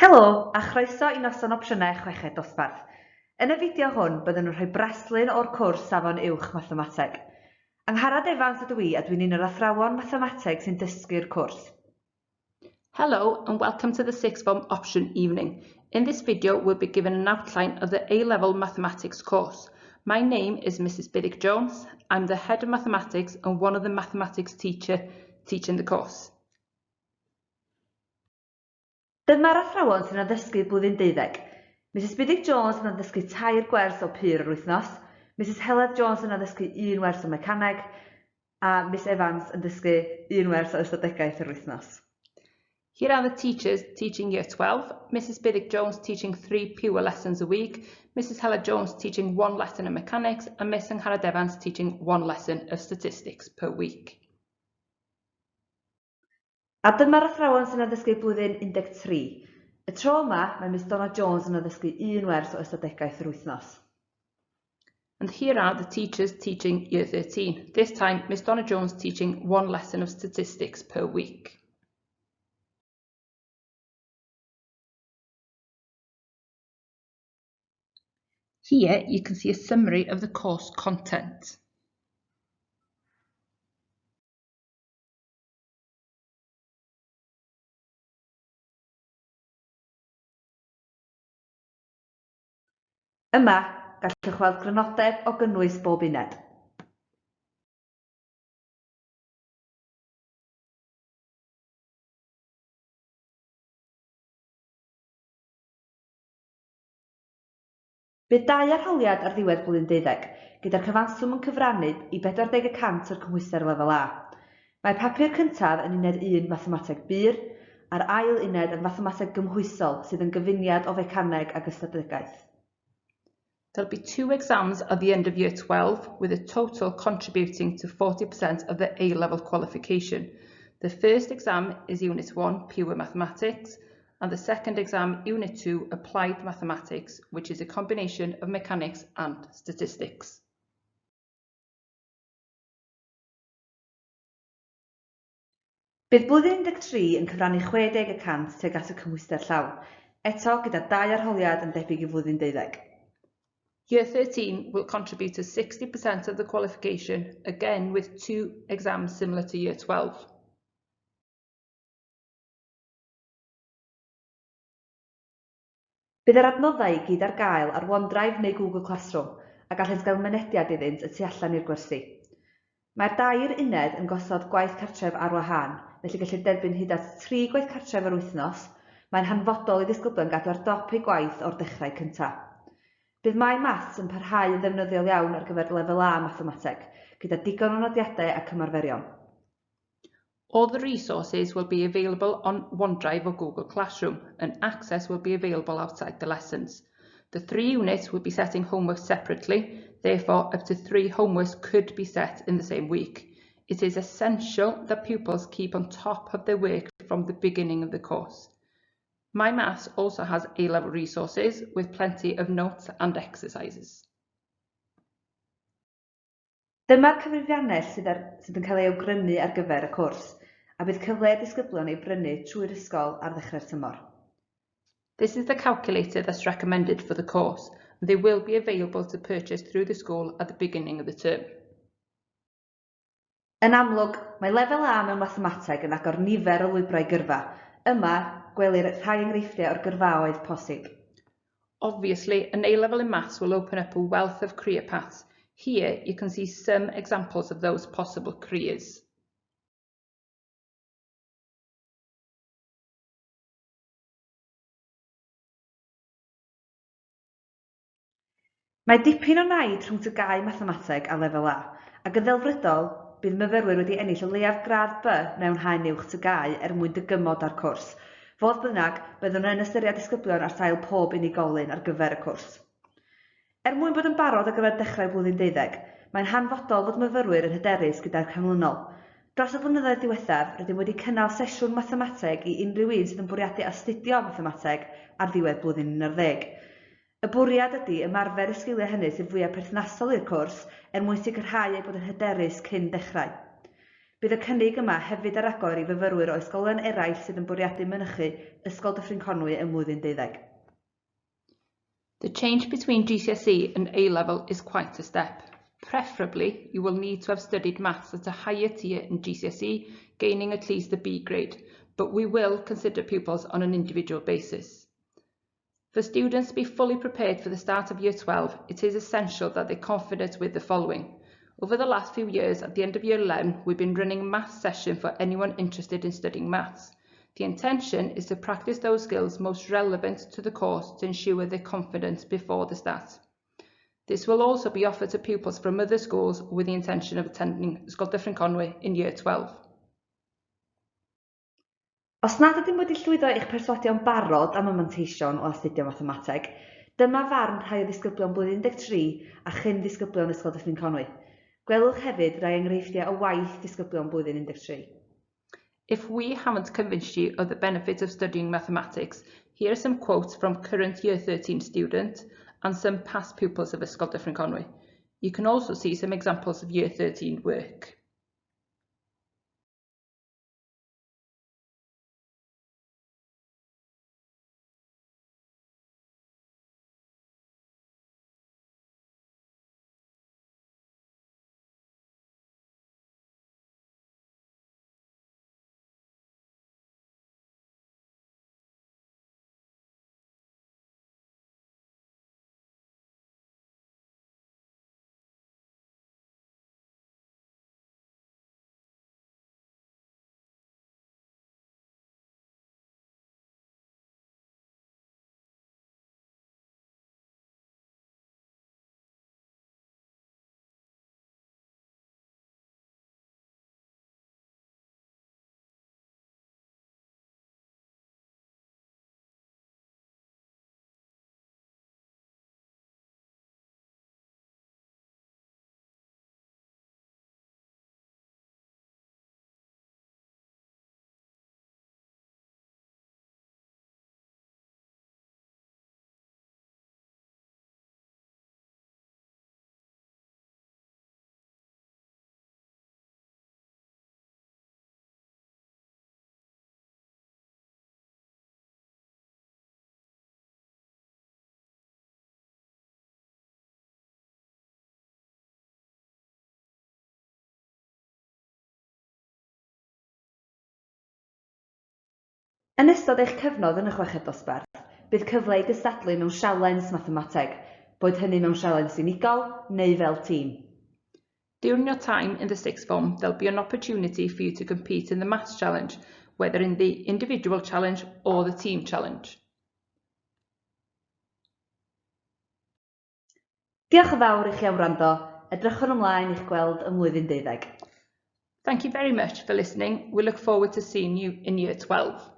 Helo, a chroeso i noson opsiynau chweched dosbarth. Yn y fideo hwn, byddwn yn rhoi braslun o'r cwrs Safon Uwch Mathemateg. Angharad Evans ydw i a dwi'n un o'r athrawon mathemateg sy'n dysgu'r cwrs. Hello and welcome to the Sixth Form Option Evening. In this video we'll be given an outline of the A-Level Mathematics course. My name is Mrs Biddick Jones. I'm the Head of Mathematics and one of the mathematics teacher teaching the course. Dyma'r athrawon sy'n addysgu blwyddyn deuddeg. Misus Buddug Jones yn addysgu tair gwers o Pur yr wythnos, Misus Heledd Jones yn addysgu un wers o Mecaneg, a Miss Evans yn dysgu un wers o Ystadegaeth yr wythnos. Here are the teachers teaching Year 12, Misus Buddug Jones teaching three pure lessons a week, Misus Heledd Jones teaching one lesson of Mechanics and Miss Angharad Evans teaching one lesson of Statistics per week. A dyma'r athrawon sy'n addysgu blwyddyn 13. Y tro yma, mae Miss Donna Jones yn addysgu un wers o ystadegaeth yr wythnos. And here are the teachers teaching Year 13. This time, Miss Donna Jones teaching one lesson of statistics per week. Here you can see a summary of the course content. Yma, gallwch weld grynodeb o gynnwys bob uned. Bydd dau arholiad ar ddiwedd blwyddyn deuddeg, gyda'r cyfanswm yn cyfrannu i 40 y cant o'r cymhwyster Lefel A. Mae'r papur cyntaf yn Uned Un Mathemateg Bur, a'r ail uned yn Fathemateg Gymhwysol sydd yn gyfuniad o Fecaneg ag Ystadegaeth. There'll be two exams at the end of Year 12, with a total contributing to 40% of the A-level qualification. The first exam is Unit 1, Pure Mathematics, and the second exam, Unit 2, Applied Mathematics, which is a combination of mechanics and statistics. Bydd blwyddyn 13 yn cyfrannu 60 y cant tuag at y cymhwyster llawn, eto gyda dau arholiad yn debyg i flwyddyn deuddeg. Year 13 will contribute to 60% of the qualification, again with two exams similar to Year 12. Bydd yr adnoddau i gyd ar gael ar OneDrive neu Google Classroom a gallent gael mynediad iddynt y tu allan i'r gwersi. Mae'r dair uned yn gosod gwaith cartref ar wahân, felly gellir derbyn hyd at 3 gwaith cartref yr wythnos, mae'n hanfodol i ddisgyblion gadw ar dop eu gwaith o'r dechrau cyntaf. Bydd My Maths yn parhau yn ddefnyddiol iawn ar gyfer Lefel A Mathemateg, gyda digon o nodiadau ac ymarferion. All the resources will be available on OneDrive or Google Classroom, and access will be available outside the lessons. The three units will be setting homework separately, therefore up to three homeworks could be set in the same week. It is essential that pupils keep on top of their work from the beginning of the course. My Maths also has A-level resources with plenty of notes and exercises. Dyma'r cyfrifiannell sydd ar, sydd yn cael ei awgrymu ar gyfer y cwrs, a bydd cyfle i'r disgyblion ei brynu trwy'r ysgol ar ddechrau'r tymor. This is the calculator that's recommended for the course, and they will be available to purchase through the school at the beginning of the term. Yn amlwg, mae Lefel A mewn Mathemateg yn agor nifer o lwybrau gyrfa. Yma, gwelir rhai enghreifftiau o'r gyrfaoedd posib. Obviously, an A-level in Maths will open up a wealth of career paths. Here, you can see some examples of those possible careers. Mae dipyn o naid rhwng TGAU Mathemateg a Lefel A, ac yn ddelfrydol, bydd myfyrwyr wedi ennill o leiaf gradd B mewn haen uwch TGAU er mwyn dygymod â'r cwrs. Fodd bynnag, byddwn yn ystyried disgyblion ar sail pob unigolyn ar gyfer y cwrs. Er mwyn bod yn barod ar gyfer dechrau blwyddyn deuddeg, mae'n hanfodol fod myfyrwyr yn hyderus gyda'r canlynol. Dros y blynyddoedd diwethaf, rydym wedi cynnal sesiwn mathemateg i unrhyw un sydd yn bwriadu astudio mathemateg ar ddiwedd blwyddyn 11. Y bwriad ydy ymarfer y sgiliau hynny sydd fwyaf perthnasol i'r cwrs er mwyn sicrhau eu bod yn hyderus cyn dechrau. Bydd y cynnig yma hefyd ar agor i fyfyrwyr o ysgolion eraill sydd yn bwriadu mynychu Ysgol Dyffryn Conwy ym mlwyddyn 12. The change between GCSE and A-level is quite a step. Preferably, you will need to have studied maths at a higher tier in GCSE, gaining at least a B grade, but we will consider pupils on an individual basis. For students to be fully prepared for the start of Year 12, it is essential that they're confident with the following. Over the last few years, at the end of Year 11, we've been running a maths session for anyone interested in studying maths. The intention is to practice those skills most relevant to the course to ensure their confidence before the start. This will also be offered to pupils from other schools with the intention of attending Ysgol Dyffryn Conwy in Year 12. Os nad ydym wedi llwyddo i'ch perswadio'n barod am y manteision o astudio mathemateg, dyma farn rhai o ddisgyblion blwyddyn 13 a chyn ddisgyblion Ysgol Dyffryn Conwy. Gwelwch hefyd rai enghreifftiau o waith disgyblion blwyddyn 13. If we haven't convinced you of the benefits of studying mathematics, here are some quotes from current Year 13 students and some past pupils of Ysgol Dyffryn Conwy. You can also see some examples of Year 13 work. Yn ystod eich cyfnod yn y chweched dosbarth, bydd cyfle i gystadlu mewn sialens mathemateg, boed hynny mewn sialens unigol neu fel tîm. During your time in the sixth form, there'll be an opportunity for you to compete in the Maths Challenge, whether in the individual challenge or the team challenge. Diolch yn fawr i chi am wrando. Edrychwn ymlaen i'ch gweld ym mlwyddyn 12. Thank you very much for listening. We look forward to seeing you in Year 12.